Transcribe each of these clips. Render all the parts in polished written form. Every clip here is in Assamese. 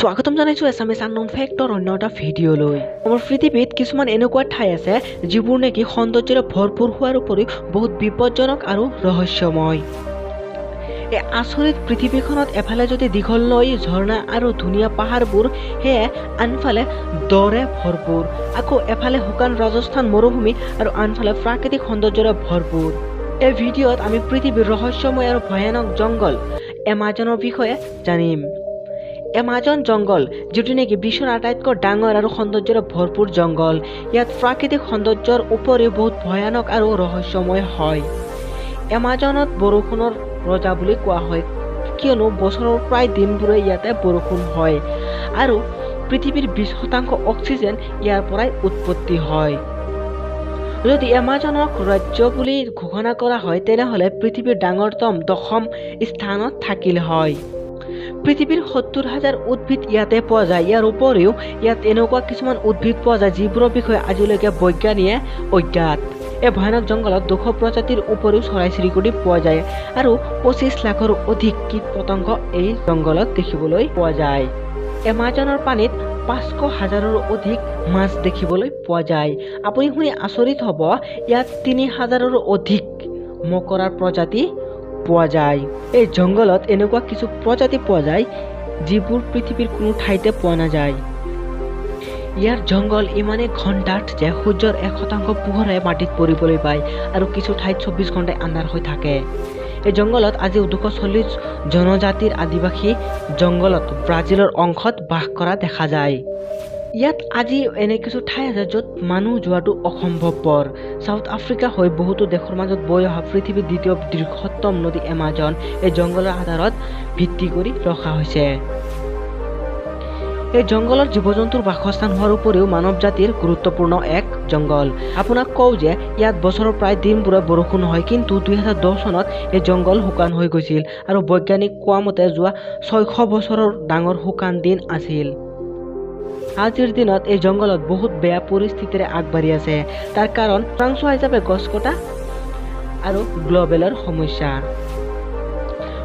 স্বাগতম জনাইছোঁ এছামিছ আননোন ফেক্টৰ অন্য এটা ভিডিঅ'লৈ। আমাৰ পৃথিৱীত কিছুমান এনেকুৱা ঠাই আছে যিবোৰ নেকি সৌন্দৰ্যৰে ভৰপূৰ হোৱাৰ উপৰিও বহুত বিপদজনক আৰু ৰহস্যময়। এই আচৰিত পৃথিৱীখনত এফালে যদি দীঘল নৈ, ঝৰ্ণা আৰু ধুনীয়া পাহাৰবোৰ, সেয়ে আনফালে দৰে ভৰপূৰ। আকৌ এফালে শুকান ৰাজস্থান মৰুভূমি আৰু আনফালে প্ৰাকৃতিক সৌন্দৰ্যৰে ভৰপূৰ। এই ভিডিঅ'ত আমি পৃথিৱীৰ ৰহস্যময় আৰু ভয়ানক জংঘল এমাজনৰ বিষয়ে জানিম। এমাজন জংঘল, যিটো নেকি বিশ্বৰ আটাইতকৈ ডাঙৰ আৰু সৌন্দৰ্যৰে ভৰপূৰ জংঘল, ইয়াত প্ৰাকৃতিক সৌন্দৰ্যৰ উপৰিও বহুত ভয়ানক আৰু ৰহস্যময় হয়। এমাজনত বৰষুণৰ ৰজা বুলি কোৱা হয়, কিয়নো বছৰৰ প্ৰায় দিনবোৰে ইয়াতে বৰষুণ হয় আৰু পৃথিৱীৰ 20% অক্সিজেন ইয়াৰ পৰাই উৎপত্তি হয়। যদি এমাজনক ৰাজ্য বুলি ঘোষণা কৰা হয়, তেনেহ'লে পৃথিৱীৰ ডাঙৰতম দশম স্থানত থাকিল হয়। পৃথিৱীৰ 70,000 উদ্ভিদ ইয়াতে পোৱা যায়। ইয়াৰ উপৰিও ইয়াত এনেকুৱা কিছুমান উদ্ভিদ পোৱা যায় যিবোৰৰ বিষয়ে আজিলৈকে বৈজ্ঞানিকে অজ্ঞাত। এই ভয়ানক জংঘলত 200 প্ৰজাতিৰ উপৰিও চৰাই চিৰিকটি পোৱা যায় আৰু 25 লাখৰো অধিক কীট পতংগ এই জংঘলত দেখিবলৈ পোৱা যায়। এমাজনৰ পানীত 500 হাজাৰৰো অধিক মাছ দেখিবলৈ পোৱা যায়। আপুনি শুনি আচৰিত হ'ব, ইয়াত 3000ৰো অধিক মকৰাৰ প্ৰজাতি পোৱা যায়। এই জংঘলত এনেকুৱা কিছু প্ৰজাতি পোৱা যায় যিবোৰ পৃথিৱীৰ কোনো ঠাইতে পোৱা নাযায়। ইয়াৰ জংঘল ইমানেই ঘন ডাঠ যে সূৰ্যৰ 1% পোহৰে মাটিত পৰিবলৈ পায় আৰু কিছু ঠাইত 24 ঘণ্টাই আন্ধাৰ হৈ থাকে। এই জংঘলত আজিও 240 জনজাতিৰ আদিবাসী জংঘলত ব্ৰাজিলৰ অংশত বাস কৰা দেখা যায়। ইয়াত আজি এনে কিছু ঠাই আছে য'ত মানুহ যোৱাটো অসম্ভৱপৰ। চাউথ আফ্ৰিকা হৈ বহুতো দেশৰ মাজত বৈ অহা পৃথিৱীৰ দ্বিতীয় দীৰ্ঘতম নদী এমাজন এই জংঘলৰ আধাৰত ভিত্তি কৰি ৰখা হৈছে। এই জংঘলত জীৱ জন্তুৰ বাসস্থান হোৱাৰ উপৰিও মানৱ জাতিৰ গুৰুত্বপূৰ্ণ এক জংঘল। আপোনাক কওঁ যে ইয়াত বছৰৰ প্ৰায় দিনবোৰে বৰষুণ হয়, কিন্তু 2010 চনত এই জংঘল শুকান হৈ গৈছিল আৰু বৈজ্ঞানিক কোৱা মতে যোৱা 600 বছৰৰ ডাঙৰ শুকান দিন আছিল। আজিৰ দিনত এই জংঘলত বহুত বেয়া পৰিস্থিতিৰে আগবাঢ়ি আছে। তাৰ কাৰণ চোৰাংচোৱা হিচাপে গছ কটা আৰু গ্ল'বেলৰ সমস্যা।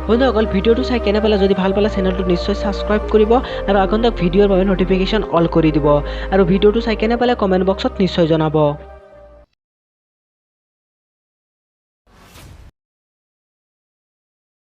বন্ধুসকল, ভিডিঅ'টো চাই কেনে পালে? যদি ভাল পালে চেনেলটো নিশ্চয় ছাবস্ক্ৰাইব কৰিব আৰু আগন্তুক ভিডিঅ'ৰ বাবে ন'টিফিকেশ্যন অল কৰি দিব। আৰু ভিডিঅ'টো চাই কেনে পালে কমেণ্ট বক্সত নিশ্চয় জনাব।